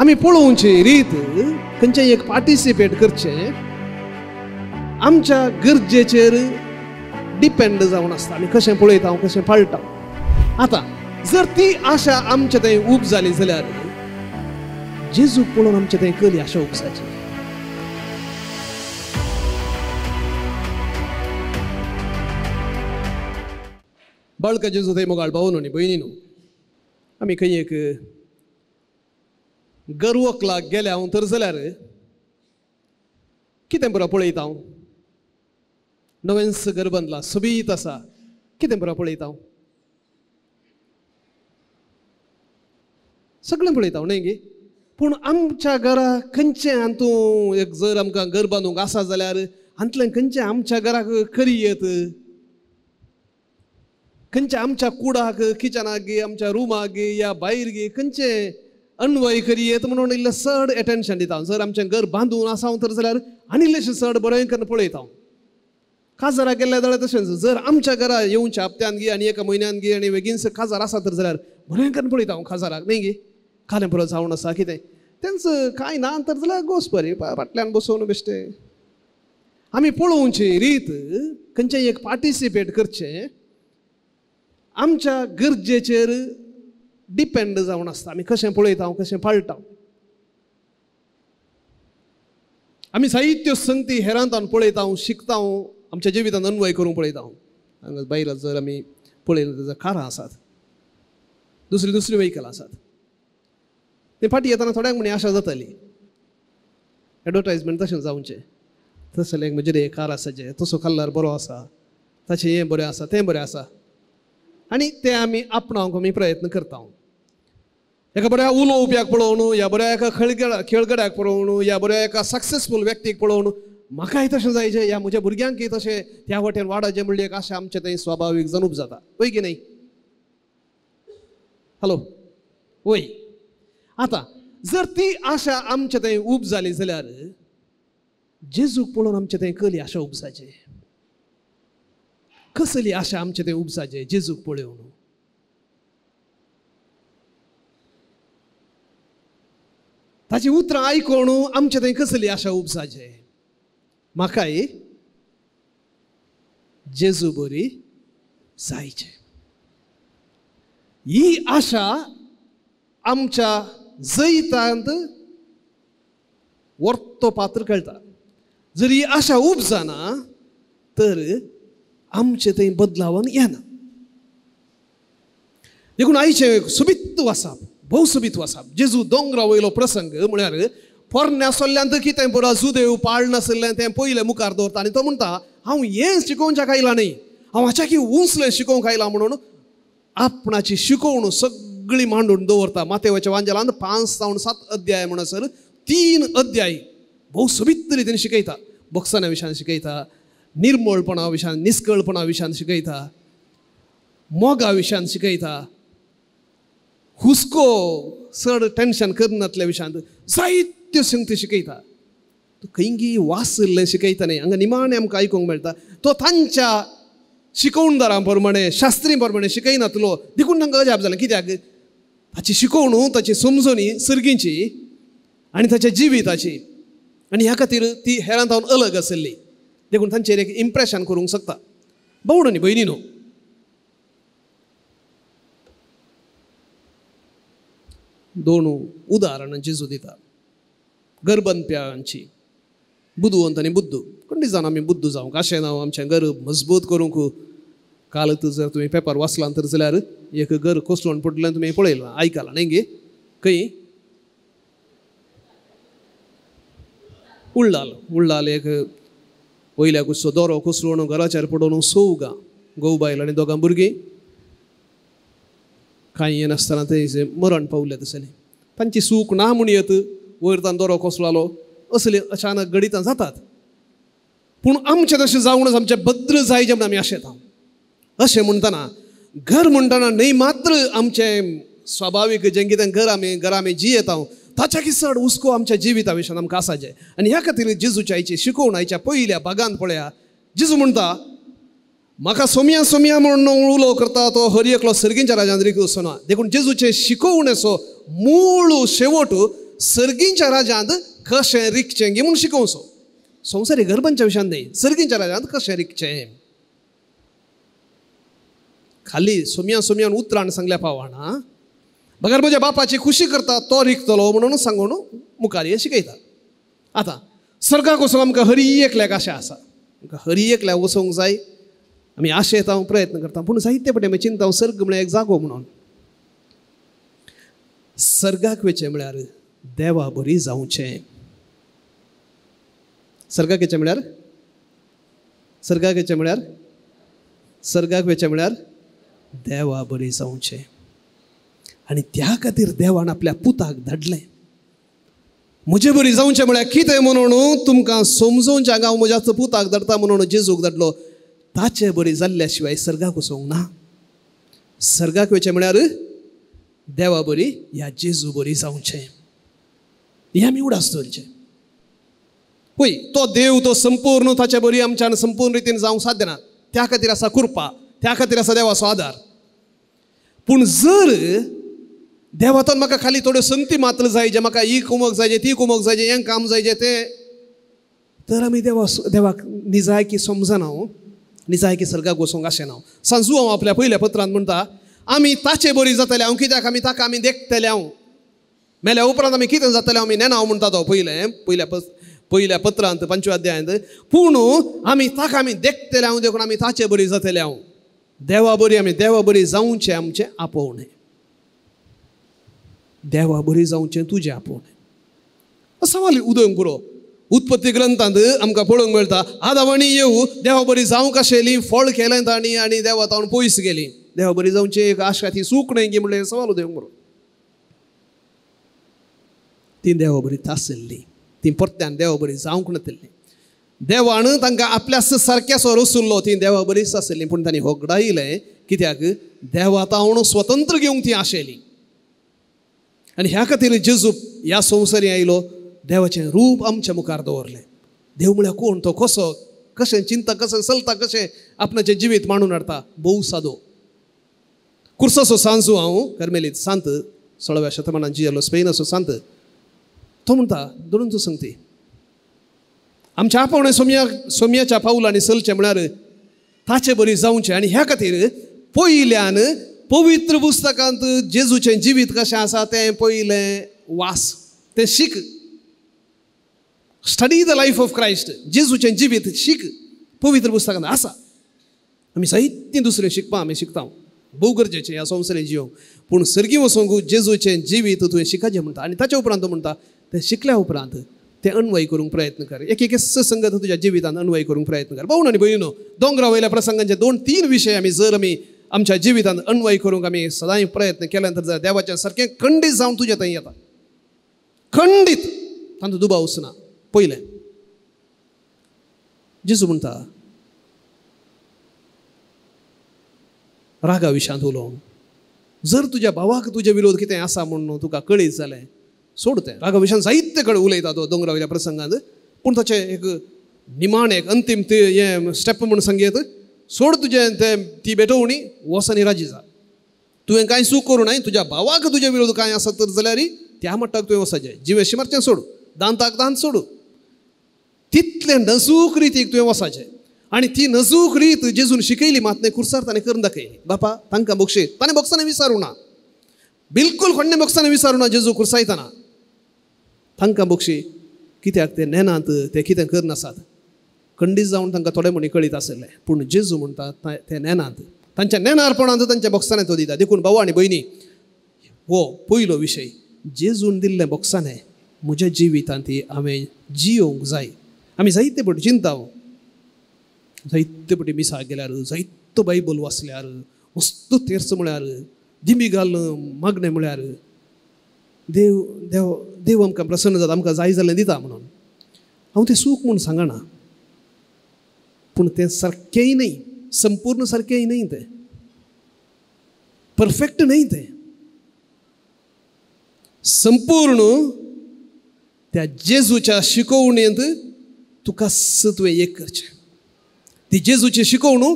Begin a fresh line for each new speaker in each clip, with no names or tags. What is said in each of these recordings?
आमी पळोवची रीत खंयचें एक पार्टिसिपेट करचें आमच्या गरजेचेर डिपेंड जावन आसता. आमी कशें पळयता, कशें पाळटा. आतां जर ती आशा आमचे थंय उब जाली जाल्यार जेजूक पळोवन आमचे थंय कली आशा उपजाची. बाळका जेजू थंय मोगाळ भाव न्हू भयणी न्हू, आमी खंय एक गर्वकलाक गेल्या हांव तर जाल्यार कितें बरो पळयता हांव, नवेंच घर बांदलां, सोबीत आसा, कितें बरो पळयता हांव, सगळें पळयता हांव न्हय गे. पूण आमच्या घरा खंयचें हातूंत एक जर आमकां घर बांदूंक आसा जाल्यार हातूंतल्यान खंयचें आमच्या घराक करी येत, खंयच्या आमच्या कुडाक, किचनाक गे, आमच्या रुमाक गे या भायर गे खंयचें अन्वय करी येत म्हणून इल्लें चड एटेन्शन दिता. जर आमचें घर बांदून आसा हांव तर जाल्यार आनी इल्लेशें चड बरें करून पळयता हांव. काजाराक गेल्ले जाल्यार तशेंच जर आमच्या घरा येवच्या हप्त्यान गे आनी एका म्हयन्यान गे आनी बेगीनच काजार आसा तर जाल्यार बरें करून पळयता हांव काजाराक न्हय गे, कालें पुरो जावन आसा कितें तेंच कांय ना तर जाल्यार गोस बरी फाटल्यान बसोवन बेश्टें. आमी पळोवची रीत खंयचें एक पार्टिसिपेट करचें आमच्या गरजेचेर डिपेंड जावन आसता. आमी कशें पळयता, कशें पाळटा. आमी साहित्य संगती हेरांतान पळयता, शिकता, आमच्या जिवितान अन्वय करूंक पळयता. हांगा भायर जर आमी पळयलें जाल्यार कारां आसात, दुसरी दुसरी व्हेकल आसात. ते फाटीं येतना थोड्यांक म्हणी आशा जाताली, एडवर्टायजमेंट तशें जावचें, तशें एक म्हजें कार आसा जें तसो कलर बरो आसा, ताचें हें बरें आसा, तें बरें आसा, आनी तें आमी आपणावंक आमी प्रयत्न करता. एका बऱ्या उलोवप्याक पळोवन, ह्या बऱ्या एका खेळगड्याक पळोवन, ह्या बऱ्या एका सक्सेसफूल व्यक्तीक पळोवन म्हाकाय तशें जायचें, ह्या म्हज्या भुरग्यांकय तशें त्या वाटेन वाडाचें म्हणल्यार एक आशा आमचें थंय स्वाभावीक जनूप जाता. वय की न्हय? हॅलो, वय. आतां जर ती आशा आमचे थंय उब जाली जाल्यार जेजूक पळोवन आमचे थंय कली आशा उपजाची, कसली आशा आमचे थंय उपजाचे जेजूक पळोवन. ताची उतरां आयकून आमचे थंय कसली आशा उपजाचे, म्हाकाय जेजू बरी जायचे. ही आशा आमच्या जैतांत वर्तो पात्र कळटा. जर ही आशा उपजना तर आमचे थंय बदलावन येना. देखून आयचें सोबीत वासाप, भोव सोबीत वासाप जेजू दोंगरा वयलो प्रसंग म्हळ्यार पोरण्या सोल्ल्यांत कितें बरो जुदेव पाळ नासलें तें पयलें मुखार दवरता आनी तो म्हणटा हांव हें शिकोवच्याक आयलां न्हय, हांव हाच्याकी उंचलें शिकोवंक आयलां म्हणून आपणाची शिकोवण सगळी मांडून दवरता. मातेवाच्या वांजेलांत 5 जावन 7 अध्याय म्हणसर 3 अध्याय भोव सोबीत रितीन शिकयता. बक्षाना विशयान शिकयता, निर्मळपणा विशयान, निस्कळपणा विशयान शिकयता, मोगा विशयान शिकयता, हुस्को चड टेन्शन करनातल्या विशयांत जायत्यो संगती शिकयता. तो खंयगी वाचल्लें शिकयता न्हय, हांगा निमाणें आमकां आयकूंक मेळटा तो तांच्या शिकोवणदारां प्रमाणे, शास्त्री प्रमाणे शिकयनातलो. देखून तांकां अजाप जालें, कित्याक ताची शिकोवणू, ताची समजणी सर्गींची आनी ताच्या जिविताची, आनी ह्या खातीर ती हेरां जावन अलग आसली. देखून तांचेर एक इम्प्रेशन करूंक शकता. भावण आनी भयणी न्हू, दोन उदाहरणां जेजू दिता गरबंदप्यांची, बुदवंत आनी बुद्दू. खंडी जावन आमी बुद्दू जावंक अशें ना, आमचें घर मजबूत करूंक. काल जर तुमी पेपर वाचलां तर जाल्यार एक घर कोसळून पडलें तुमी पळयलां, आयकलां न्हय गे? खंय उळ्ळाल, उळ्ळाल एक वयल्या कुसो दोरो कोसळून घराचेर पडून 4 घोव बायल आनी 2 भुरगीं कांय येनासतना थंय मरण पावले. तसलें तांची सूख ना म्हूण येत वयर तान दोरो कोसळालो, असले अचानक घडितां जातात. पूण आमचें तशें जावनच आमचें भद्र जायचें म्हूण आमी आशेता. अशें म्हणटना घर म्हणटना न्हय मात्र आमचें स्वाभावीक जें कितें घर आमी घरा आमी जियेता ताच्या चड हुस्को आमच्या जिविता विशयान आमकां आसाचें. आनी ह्या खातीर जेजूच्या आयची शिकोवण आयच्या पयल्या भागांत पळया, जेजू म्हणटा म्हाका सोमया सोमया म्हणून उलो करता तो हर एकलो सर्गींच्या राजान रिगू वचना. देखून जेजूचे शिकोवणेचो मूळ शेवट सर्गींच्या राजांत कशें रिकचें गे म्हणून शिकोवचो. संवसारी गर्भांच्या विशयान न्हय, सर्गींच्या राजांत कशें रिकचें. खाली सोम्या सोम्यान उतरान सांगल्या पावना, बगर म्हज्या बापाची खुशी करता तो रिकतलो म्हणून सांगून मुखार हें शिकयता. आतां सर्गाक वचूंक आमकां हरी एकल्याक आशा आसा, आमकां हरी एकल्याक वचूंक जाय. आमी आशेता, प्रयत्न करता, पूण जायते पटे आमी चिंता सर्ग म्हळ्यार एक जागो म्हणून. सर्गाक वचचें म्हळ्यार देवा बरी जावचें. सर्गाक वचचें म्हळ्यार, सर्गाक वचचें म्हळ्यार, सर्गाक वचचें म्हळ्यार देवा बरी जावचें. आनी त्या खातीर देवान आपल्या पुताक धाडलें. म्हजे बरी जावचें म्हळ्यार कितें म्हणून तुमकां समजोवचें हांगा हांव म्हज्या पुताक धाडटा म्हणून जेजूक धाडलो. ताचे बरी जाल्ल्या शिवाय सर्गाक वचूंक ना. सर्गाक वचचें म्हळ्यार देवा बरी ह्या जेजू बरी जावचें, हें आमी उडास दवरचें. पळय तो देव तो संपूर्ण, ताचे बरी आमच्यान संपूर्ण रितीन जावंक साध्य ना. त्या खातीर आसा कृपा, त्या खातीर आसा देवाचो आदार. पूण जर देवातून म्हाका खाली थोड्यो संगती मात्र जाय, जे म्हाका ही कुमक जाय, ती कुमक जाय, हें काम जाय तें, तर आमी देवाक निजायकी समजना, निजायकी सर्गाक वचूंक अशें ना. सांजू हांव आपल्या पयल्या पत्रांत म्हणटा, आमी ताचे बरी जातले हांव, कित्याक आमी ताका आमी देखतले हांव, मेल्या उपरांत आमी कितें जातलें आमी नेना हांव म्हणटा तो पयल्या पयल्या पत्रांत 5व्या अध्यायांत. पूण आमी ताका आमी देखतले हांव, देखून आमी ताचे बरी जातले हांव. देवा बरी आमी देवा बरी जावचें आमचें आपोवणें, देवा बरी जावचें तुजें आपोवणें. सवाल उदोवंक पुरो. उत्पत्ती ग्रंथांत आमकां पळोवंक मेळटा, आदाम आनी येव देवा बरी जावंक आशिल्ली, फळ केलें तांणी आनी देवा तावन पयस गेली. देवा बरी जावचें एक आशा ती चूक न्हय की म्हणलें सवाल उदोवंक पुरो. ती देवा बरी तासल्ली, ती परत्यान देवा बरी जावंक नातिल्ली. देवान तांकां आपल्या सारक्याचो रसुल्लो, ती देवा बरीच आसली, पूण तांणी होगडायलें कित्याक देवा तावन स्वतंत्र घेवंक ती आशेली. आनी ह्या खातीर जेजू ह्या संवसारी आयलो, देवाचें रूप आमच्या मुखार दवरलें. देव म्हळ्यार कोण, तो कसो, कशें चिंता, कशें चलता, कशें आपणाचें जिवीत मांडून हाडटा, भोव सादो. कुर्साचो सांजू हांव कर्मेलीत सांत 16व्या शतमानान जियेलो स्पेनाचो सांत, तो म्हणटा धरून तूं सांगती आमच्या आपोवणें सोम्याच्या पावलांनी चलचें म्हळ्यार ताचे बरी जावचें. आनी ह्या खातीर पयल्यान पवित्र पुस्तकांत जेजूचें जिवीत कशें आसा तें पयलें वास, तें शीक. Study the life of Christ, जेजूचें जिवीत शीक, पवित्र पुस्तकांत आसा. आमी जायतीं दुसरें शिकपां आमी शिकता, भोव गरजेचें ह्या संवसारांत जियोंक, पूण सर्गी वचूंक जेजूचें जिवीत तुवें शिकाचें म्हणटा. आनी ताच्या उपरांत तो म्हणटा तें शिकल्या उपरांत तें अन्वय करूंक प्रयत्न कर, एक एक संगत तुज्या जिवितांत अन्वय करूंक प्रयत्न कर. भाव आनी भयणीनो, दोंगरा वयल्या प्रसंगांचे 2-3 विशय आमी जर आमी आमच्या जिवितांत अन्वय करूंक आमी सदांय प्रयत्न केले तर देवाचें सारकें खंडीत जावन तुज्या थंय येता, खंडीत, तांचो दुबाव ना. पयलें जेजू म्हणटा रागा विशांत उलोवंक, जर तुज्या भावाक तुजे विरोध कितें आसा म्हणून तुका कळीत जालें सोड तें. रागा विशांत जायते कडेन उलयता तो दोंगरा वयल्या प्रसंगांत, पूण ताचें एक निमाणें एक अंतीम ते हें स्टेप म्हणून सांगयत, सोड तुजें तें ती भेटवणी, वच आनी राजी जा. तुवें कांय चूक करूं नाय, तुज्या भावाक तुजे विरोध कांय आसा तर जाल्यार त्या मट्टाक तुवें वचपाचें, जिवेशी मारचें सोड, दांताक दांत सोडू, तितलें नजूक रितीक तुवें वचपाचें. आनी ती नजूक रीत जेजून शिकयली मात न्हय, कुर्सार ताणें करून दाखयली. बापा तांकां बक्षी, ताणें बोक्सांनी विचारूं ना, बिलकूल कोणें बोक्सांनी विचारूं ना जेजू कुर्सायतना, तांकां बक्षी कित्याक ते नेनात, ते कितें करनासात, खंडीत जावन तांकां थोडे म्हणी कळीत आशिल्लें, पूण जेजू म्हणटा ते नेनात, तांच्या नेनारपणांत तांच्या बोक्सांनी तो दिता. देखून भाव आनी भयणी, हो पयलो विशय जेजून दिल्लें बोक्सांनी म्हज्या जिवितांत हांवें जियोवंक जाय. आमी जायते पटी चिंता, जायते पटी मिसाक गेल्यार, जायतो बायबल वाचल्यार, मस्त तेर्स म्हळ्यार, दिमी घाल मागणें म्हळ्यार देव देव देव आमकां प्रसन्न जाता, आमकां जाय जाल्लें दिता म्हणून. हांव तें सूख म्हूण सांगना, पूण तें सारकेंय न्हय, संपूर्ण सारकेंय न्हय, तें परफेक्ट न्हय, तें संपूर्ण त्या जेजूच्या शिकोवणेंत तुका तुवें एक करचें. ती जेजूची शिकोवणू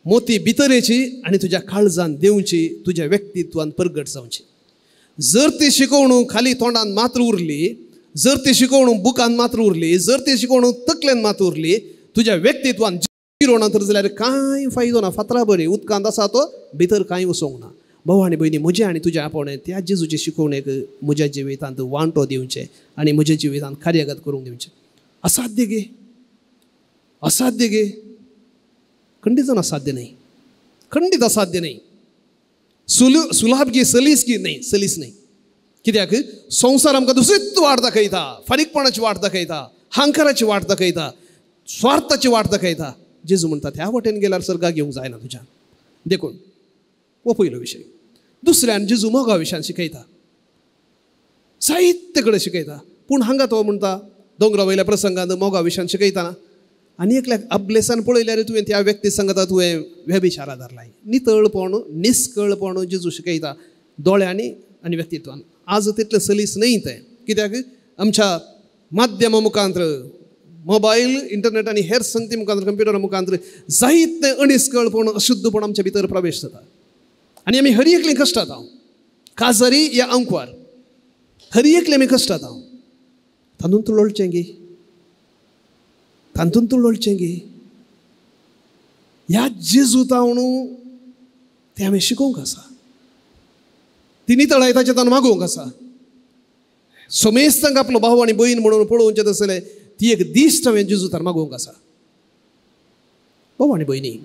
मोती भितरेची आनी तुज्या काळजान देंवची, तुज्या व्यक्तित्वान परगट जावची. जर ती शिकवणूक खाली तोंडान मात्र उरली, जर ती शिकवणूक बुकान मात्र उरली, जर ती शिकवणूक तकलेन मात्र उरली, तुज्या व्यक्तित्वान जिरोना तर जाल्यार कांय फायदो ना. फातरा बरी उदकांत आसा तो भितर कांय वचोंक ना. भाव आनी भयणी, म्हजें आनी तुजें आपोवणें त्या जेजूचे शिकवणेक म्हज्या जिवितांत वांटो दिवचें आनी म्हज्या जिवितांत कार्यगत करूंक दिवचें. असाध्य गे, असाध्य गे, खंडीत जावन असाध्य न्हय, खंडीत असाध्य न्हय. सुलाभ गी सलीस गी न्हय, सलीस न्हय. कित्याक संवसार आमकां दुसरीच वाट दाखयता, फारीकपणाची वाट दाखयता, हांकाराची वाट दाखयता, स्वार्थाची वाट दाखयता. जेजू म्हणटा त्या वाटेन गेल्यार सर्गाक येवंक जायना तुज्यान. देखून हो पयलो विशय. दुसऱ्यान जेजू मोगा विशयान शिकयता, साहित्य कडेन शिकयता. पूण हांगा तो म्हणटा दोंगरा वयल्या प्रसंगान मोगा विशयान शिकयतना आनी एकल्याक अब्लेसान पळयल्यार तुवें त्या व्यक्ती सांगता तुवें व्यभिचारा धरलाय. नितळपण, निस्कळपण जेजू शिकयता दोळ्यांनी आनी व्यक्तित्वान. आज तितलें सलीस न्हय तें, कित्याक आमच्या माध्यमा मुखांत्र, मोबायल, इंटरनेट आनी हेर संगती मुखांत्र, कंप्युटरा मुखांत्र जायतें अनिस्कळपण, अशुद्धपण आमच्या भितर प्रवेश जाता आनी आमी हर एकलीं कश्टात हांव काजारी या अंकवार, हर एकली आमी कश्टात हांव. तातूंत तुळचें गी, तातूंत तुळचें गी. ह्या जेजू तावणू तें आमी शिकोवंक आसा, ती नितळाय ताचें ताणें मागोवंक आसा. समेस्तांक आपलो भाव आनी भयण म्हणून पळोवचें तसलें ती एक दिश्ट हांवें जेजू तार मागोवंक आसा. भाव आनी भयणी,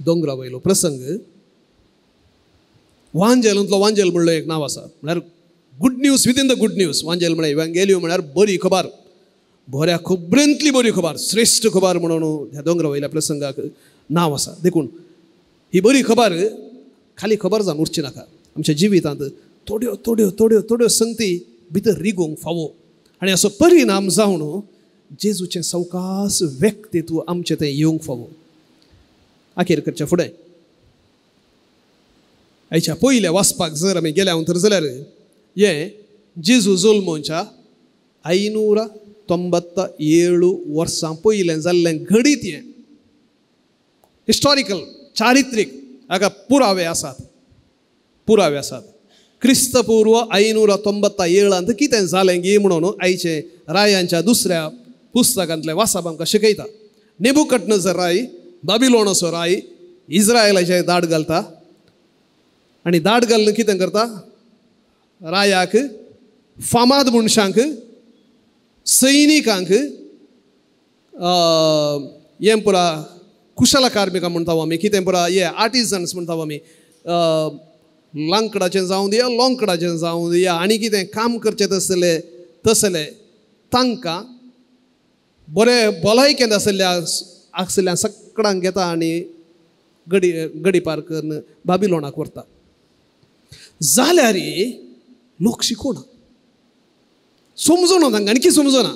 दोंगरा वयलो प्रसंग वांजेलांतलो वांजेल म्हणलो एक नांव आसा, म्हळ्यार good news within the good news. वांजेल म्हळ्यार इव्हांगेलियो म्हळ्यार बरी खबर, बऱ्या खबरेंतली बरी खबर, श्रेश्ठ खबर म्हणून ह्या दोंगरा वयल्या प्रसंगाक नांव आसा. देखून ही बरी खबर खाली खबर जावन उरची नाका, आमच्या जिवितांत थोड्यो थोड्यो थोड्यो थोड्यो संगती भितर रिगोवंक फावो आनी असो परिणाम जावन जेजूचें सवकास व्यक्तित्व आमचें तें येवंक फावो. आखेर करच्या फुडें आयच्या पयल्या वाचपाक जर आमी गेल्या तर जाल्यार हें जेजू जल्मोच्या 597 वर्सां पयलें जाल्लें घडीत हें हिस्टॉरिकल, चारित्रीक हाका पुरावे आसात, पुरावे आसात. क्रिस्तपूर्व 597 कितें जालें गी म्हणून आयचे रायांच्या दुसऱ्या पुस्तकांतलें वाचप आमकां शिकयता. नेबुकदनेझर राय, बाबिलोनाचो राय, इस्रायलाचेर दाड घालता आनी दाड घालून कितें करता, रायाक, फामाद मनशांक, सैनिकांक, हें पुरा कुशल कार्मिकां म्हणटा आमी, कितें पुरा हे आर्टिजन्स म्हणटा आमी, लांकडाचें जावं दिया, लोंकडाचें जावं दिया, आनी कितें काम करचें तसले तसले तांकां बरें भलायकेंत आशिल्ल्या आशिल्ल्या सगळ्यांक घेता आनी गडी गडी पार करून बाबिलोनाक व्हरता. जाल्यार लोक शिकोना, समजोना तांकां, आणखी समजना.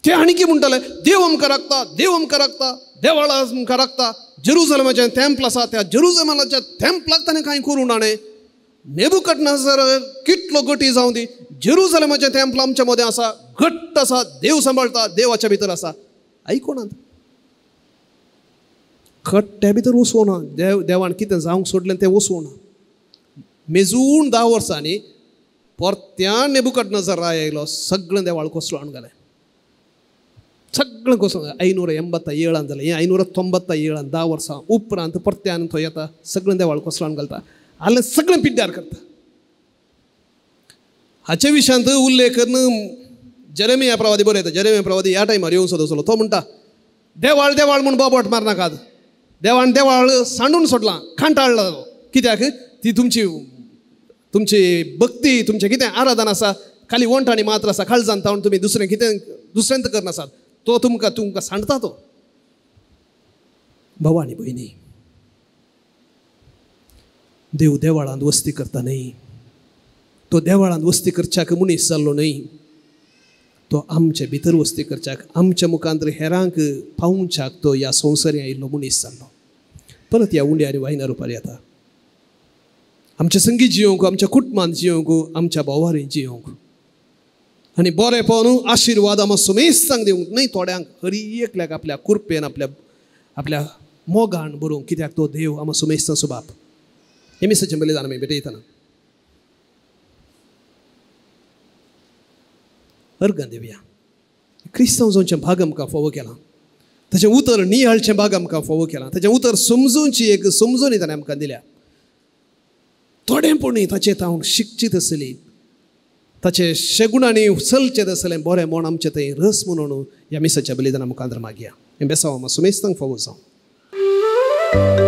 ते आणखी म्हणटाले देव आमकां राखता, देव आमकां राखता, देवाळा आमकां राखता, जेरुजलमाचें तेंपल आसा, त्या जेरुजलमाच्या तेंपलाक ताणें कांय करूं ना. नेबुकदनेझर कितलो गटी जावं दी, जेरुजलमाचें तेंपल आमच्या मदें आसा, घट्ट आसा, देव सांबाळटा, देवाच्या भितर आसा. आयकोनात, खट्ट्या भितर वचोना, देव देवान कितें जावंक सोडलें तें वचोना. मेजून 10 वर्सांनी परत्यान नेबुकदनेझर राय आयलो, सगळें देवाळ कोसळोन घालें, सगळें कोसळोन 587 जालें, हें 597 10 वर्सां उपरांत परत्यान थंय येता, सगळें देवाळ कोसळोन घालता, आलें सगळें पिड्ड्यार करता. हाचे विशयांत उल्लेख करून जेरेमिया प्रवादी बरयता. जेरेमिया प्रवादी ह्या टायमार येवंक सोदसलो, तो म्हणटा देवाळ देवाळ म्हूण बोबाट मारनाकात, देवान देवाळ सांडून सोडलां, कांटाळला तो, कित्याक ती तुमची तुमची भक्ती, तुमचें कितें आराधन आसा खाली वंठांनी मात्र आसा, काळजान तावन तुमी दुसरें कितें दुसऱ्यांत करनासात, तो तुमकां तुमकां सांडता तो. भाव आनी भयणी, देव देवाळांत वस्ती करता न्हय, तो देवाळांत वस्ती करच्याक मनीस जाल्लो न्हय, तो आमचे भितर वस्ती करच्याक, आमच्या मुखांत हेरांक पावोवच्याक तो ह्या संवसारी आयिल्लो मनीस जाल्लो. परत ह्या उंड्या आनी वायना रुपार येता, आमच्या संगीत जियोंक, आमच्या कुटुंबांत जियोंक, आमच्या भावारी जियोंक आनी बरेपण आशिर्वाद आमकां समेस्तांक दिवंक न्हय, थोड्यांक, हरी एकल्याक आपल्या कुरपेन, आपल्या आपल्या मोगान बरोवंक, कित्याक तो देव आमकां समेस्तांचो बाप. हे मिसाचें बलिदान आमी भेटयतना अर्गां दिवया. क्रिस्तांव जावचें भाग आमकां फावो केलां, ताचें उतर नियाळचें भाग आमकां फावो केलां, ताचें उतर समजूनची एक समजून ताणें आमकां दिल्या. थोडें पुणी ताचें तावन शिकचीत आसली, ताचे शेगुणांनी चलचें आसलें बरें म्हण आमचें थंय रस म्हणून ह्या मिसाच्या बलिदाना मुखार मागया. हें बेसांव आमकां सुमेस्तांक फावो जावं.